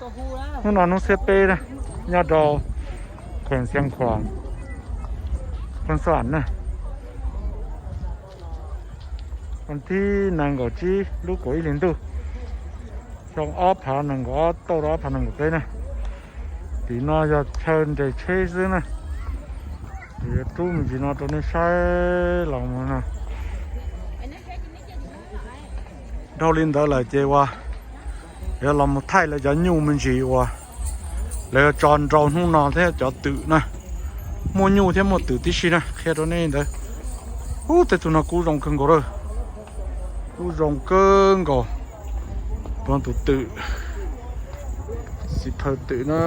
Hnub no hnub xiab peb na, nyob rau kheem Xiav Khuam, Phoos Xas na. Vas thib nees nkaum tsib lub kaum ib hlis ntuj, xyoo ob phav nees nkaum ob tauj rau ob phav nees nkaum peb na. Tim no yog chaw nres tsheb xwb na. Ces yuav rub me ntsis no rau nej saib los mus no. Dhau li ntawd lawm ces uas yuav los mus thaij lawv cov nyuj me ntsis uas lawv yuav tso nrau hnub no thiab cov twm na. Muaj nyuj thiab muaj twm tib si na, qhia rau nej ntawd. Ub, tej tug no kub zoo kawg nkaus lawm. Kub zoo kawg nkaus. Tus no tus twm, xib phaw twm na,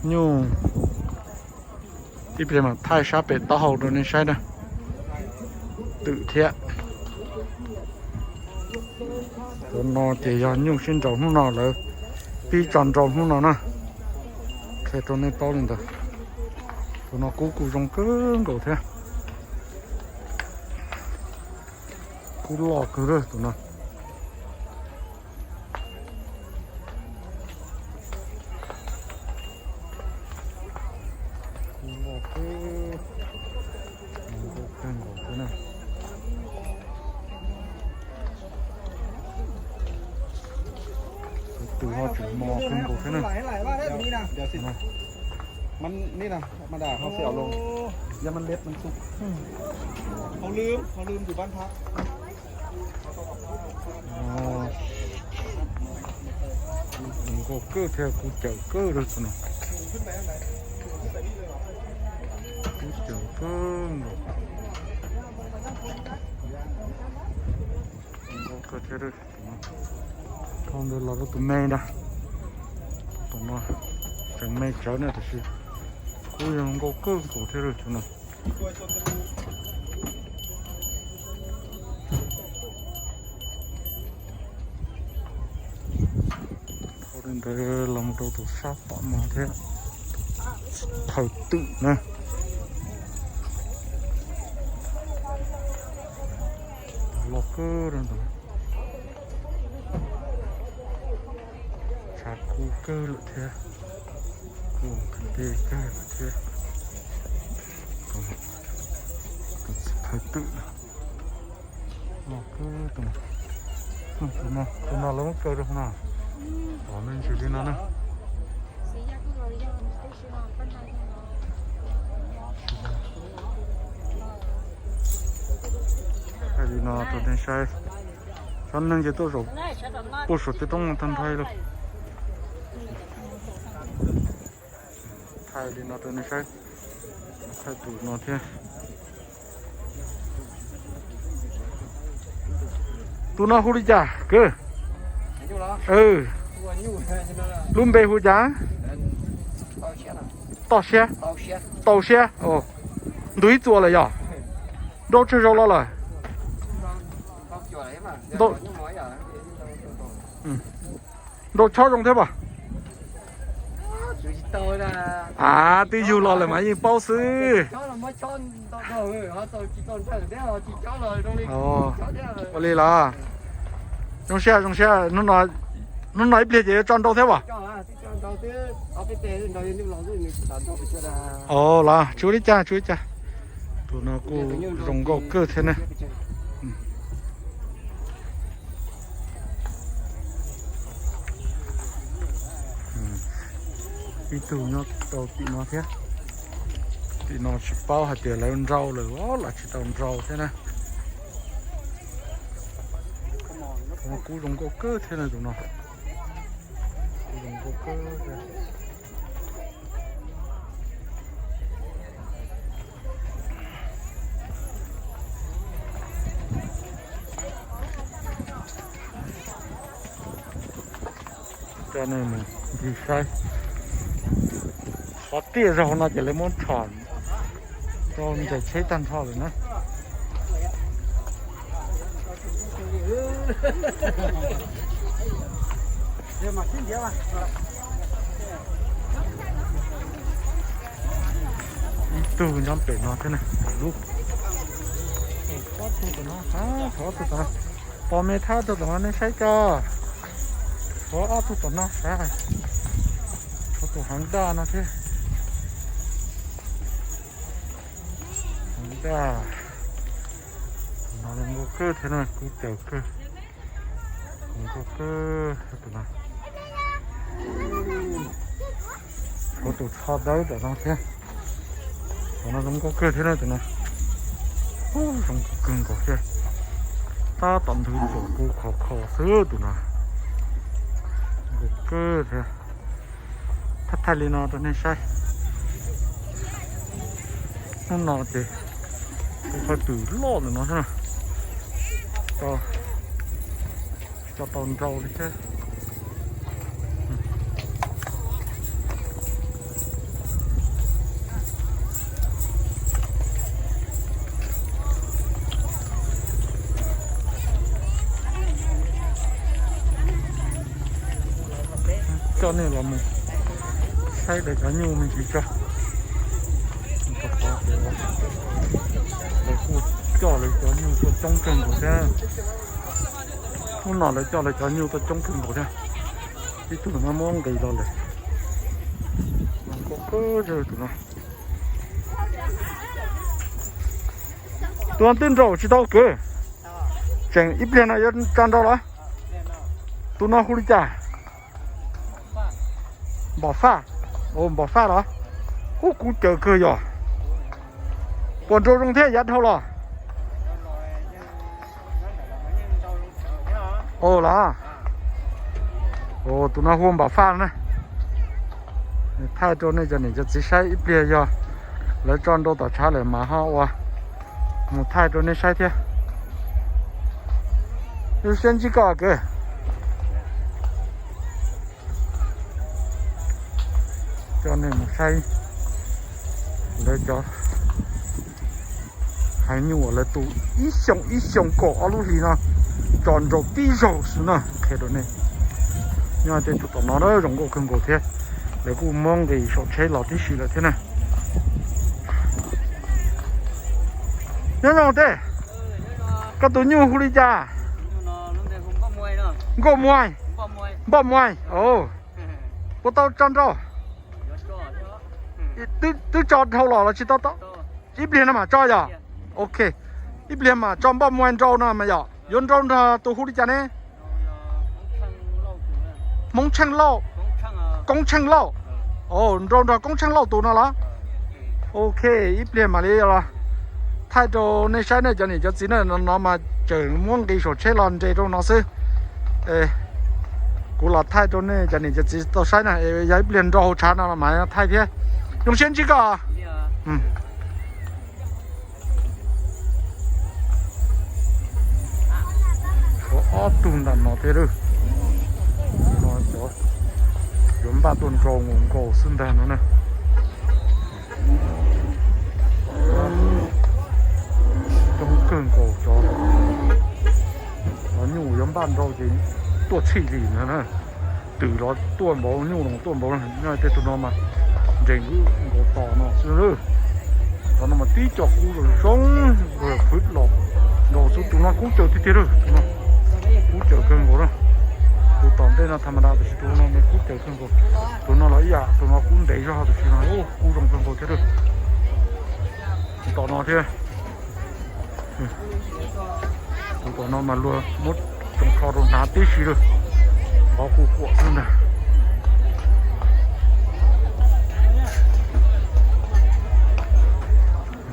nyuj. Ib pliag mam thaij sab pem taub hau rau nej saib na. Twm thiab. Tus no ces yog nyuj sib nraus hnub no, lawv pib tso nrau hnub no na. Qhia rau nej paub li ntawd. Tus no kub kuj zoo kawg nkaus thiab. Kub loj kawg lawm tus no. Kub loj kawg, zoo nkauj kawg nkaus thiab na. Tus ho tseem mos kawg nkaus thiab na. Zoo nkauj kawg thiab, kuj cawm kawg lawm tus no. Kuj cawm kawg nkaus. Zoo nkauj kawg thiab. Dhau ntawd los rau tus me ntag. Tus no tseem me tsawv na, tiam sis kuj zoo nkauj kawg nkaus thiab tus no. Dhau li ntawd los mus rau tus sab tom no thiab, tus phaw twm na. Loj kawg ntawd. Tshav kub kawg lawm thiab, kuj ntev kawg lawm thiab. Tus txiv phaw twm, tus no, tus no lawv muab kaw rau hauv no, pom me ntsis li no na. Thaij li no rau nej saib. Tsob neeg ces tuaj zaum puag saum tej roob no tag nrho lawm. Thaij li no rau nej saib, thaij tus no thiab. Tus no hu li cas kwv? Lub npe hu cas? Toj siab. Tau siab. Ntug ib txuas lawm yog? Nrau tsawg zaus los lawm? Nrau chob zoo thiab mas. Av, twb yug los lawm mas yeej paub xwb. Ua li los. Zoo siab, zoo siab, hnub no ib pliag ces yuav tso nrau thiab as? Ua los, tsis ua li cas, tsis ua li cas. Tus no kuj zoo nkauj kawg thiab ne. Ib tug nyob rau tim no thiab. Tim no tsis paub hais tias lawv nrau lawm los tsis tau nrau thiab na. Tus no kuj zoo nkauj kawg thiab na tus no. Kuj zoo nkauj kawg thiab. Coj nej mus ncig saib. Qhov tiaj zaug no ces lawv muab rho rau nres tsheb tag nrho lawm na. Ib tug nyob pem no thiab na, lub. Ob tug tom no, ob tug tom no. Pos me thab tug tom no nej saib tso. Tshuav ob tug tom no sav, tshuav tus heev daj no thiab. Heev daj, tus no zoo nkauj kawg thiab na, kub caws kawg, zoo nkauj kawg tus no. Tshuav tus tsho dawb tom no thiab. Tus no zoo nkauj kawg thiab na tus no. Ub, zoo nkauj kawg nkaus thiab. Tab tom ntws cuam pus khov kho xwb tus no. Zoo nkauj kawg thiab. Thaij thaij li no rau nej saib. Hnub no ces kuv qhov twm loj ntawm no xwb na. Tsis tau nrau li thiab. Coj nej los mus saib lawv cov nyuj me ntsis tso. Lawv kuj coj lawv cov nyuj tuaj coob kawg nkaus thiab. Hnub no lawv coj lawv cov nyuj tuaj coob kawg nkaus thiab. Ib tug no muab nqis los lawm. Zoo nkauj kawg tus no. Tus no twb nrau tsis tau kwv. Tseem ib pliag no yuav tso nrau los. Tus no hu li cas? Npam faj. Npam faj los? Ub, kub caws kawg yog. Puas nrau zoo thiab yav dhau los? Ua los? Tus no hu npam faj na. Thaij rau nej cov niam cov txiv saib ib pliag yog lawv tso nrau tom tshav lawm mas ho ua mus thaij rau nej saib thiab. Lub siab ntsib koj kwv. Coj nej mus saib lawv cov heev nyuj uas lawv tu ib xyoos ib xyoos kaum ob lub hlis no tso nrau tib zaug xwb na, qhia rau nej. Nyob tej tus tom no zoo nkauj kawg nkaus thiab, lawv kuj muab nqis saum tsheb los tib si lawm thiab na. Nyob zoo tej, koj tus nyuj hu li cas? Nkauj Muaij. Npauj Muaij. Puas tau tso nrau? Twb tso dhau los los tsis tau? Ib pliag no mam tso yog? Ok, ib pliag mam tso Npauj Muaij nrau no mas yog. Yuav nrau nrog tus hu li cas ne? Hmoob Tsheej Lauj. Koob Tsheej Lauj. Nrau nrog Koob Tsheej Lauj tus no los? Ok, ib pliag mam li los thaij rau nej saib ne cov niam cov txiv na, no mas tseem muab nqis saum tsheb los nres rau no xwb. Kuv los thaij rau nej cov niam cov txiv tau saib na, yog ib pliag nrau hauv tshav no los mas thaij thiab. Zoo siab ntsib koj. Tshuav ob tug ntawm no thiab lawm. No cov yuav npaj tuaj nrau nkaus nkaus xwb ntag no na. Coob kawg nkaus cov, cov nyuj yuav npaj nrau ces tuaj txhij li no na. Twm los tuaj npaum, nyuj los tuaj npaum, nyob tej tug no mas nres nkaus tos no xwb. Tos no mas tib co kub zoo zoo, hwv los nkaus xwb. Tus no kub caws tiag tiag lawm, tus no kub caws kawg nkaus na. Tus tom ntej no tham ma da, tab sis tus no kub caws kawg nkaus. Tus no los ib yam, tus no kub ntev zog, tab sis no kub zoo kawg nkaus thiab lawm. Tus tom no thiab. Tus tom no mas luag muab tsoos kho rau hnav tib si lawm. Nqov kuj kuam xwb ntag.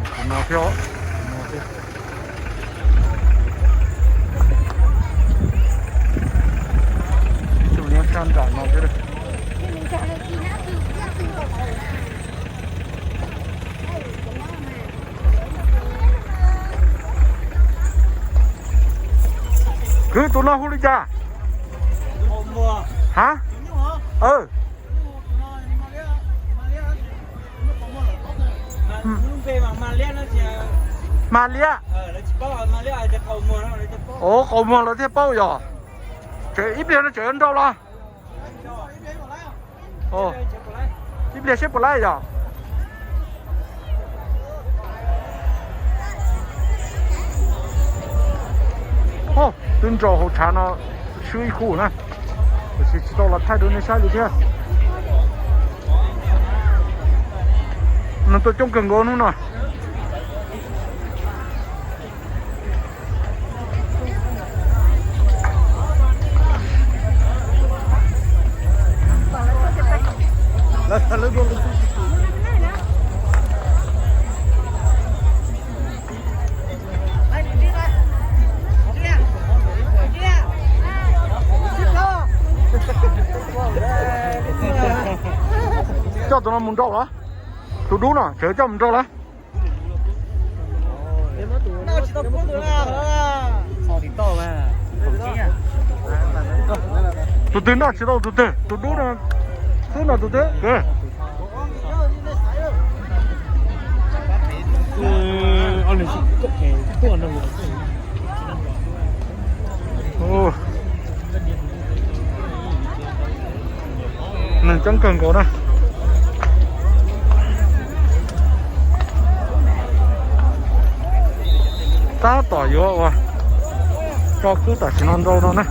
Tus no thiab, tus no thiab. Ib tug nyob sab nram no thiab. Kwv, tus no hu li cas? Ha? Hma liab. Ov, qaus muag lawv thiaj paub yog. Tseem ib pliag no tseem yuav nrau los? Ib pliag seb puas laib yog. Twb nrau hauv tshav no swb ib khub na. Tiam sis tsis tau los thaij rau nej saib li thiab. Neeg tuaj coob kawg nkaus hnub no. Coj tus no mus nrau los? Tus dub no tseem coj mus nrau los? Tus twg noj tsis tau tus twg, tus dub no xwb no tus twg. Neeg coob kawg nkaus na. Tab tom yuav ua tso khub tam sim no nrau no na.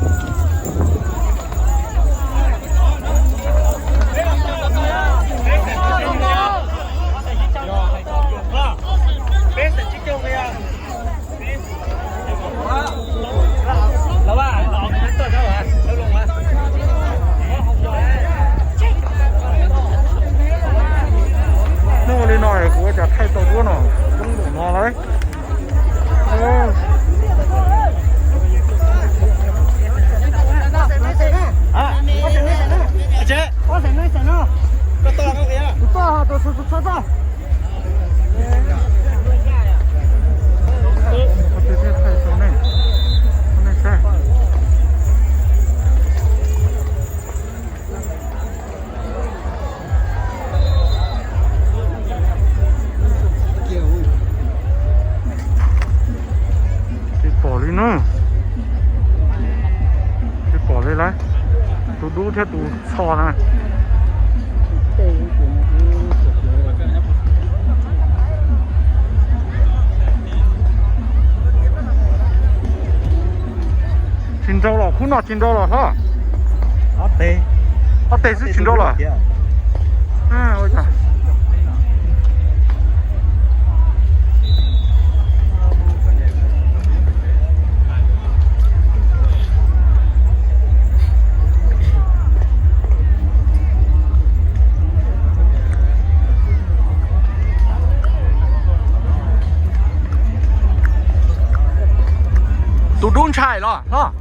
Hnub li no kuv ua cas thaij tau duab no coob npaum no lawm. Tsis pom li na. Tsis pom li lawm. Tus dub thiab tus txho na. Tsis nrau los, khub no tsis nrau los hlob? Ob teg xwb tsis nrau los? Tus dub ntshai los hlob?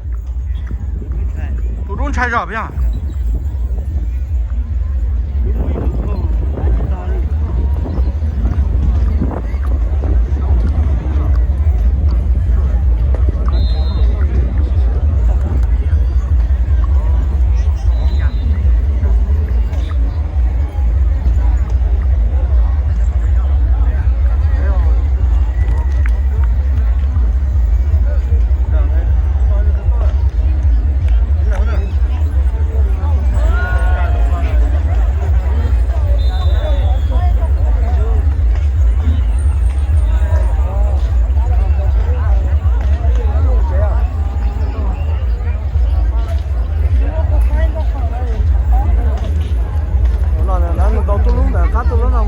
Tus dub ntshai zog puas yog?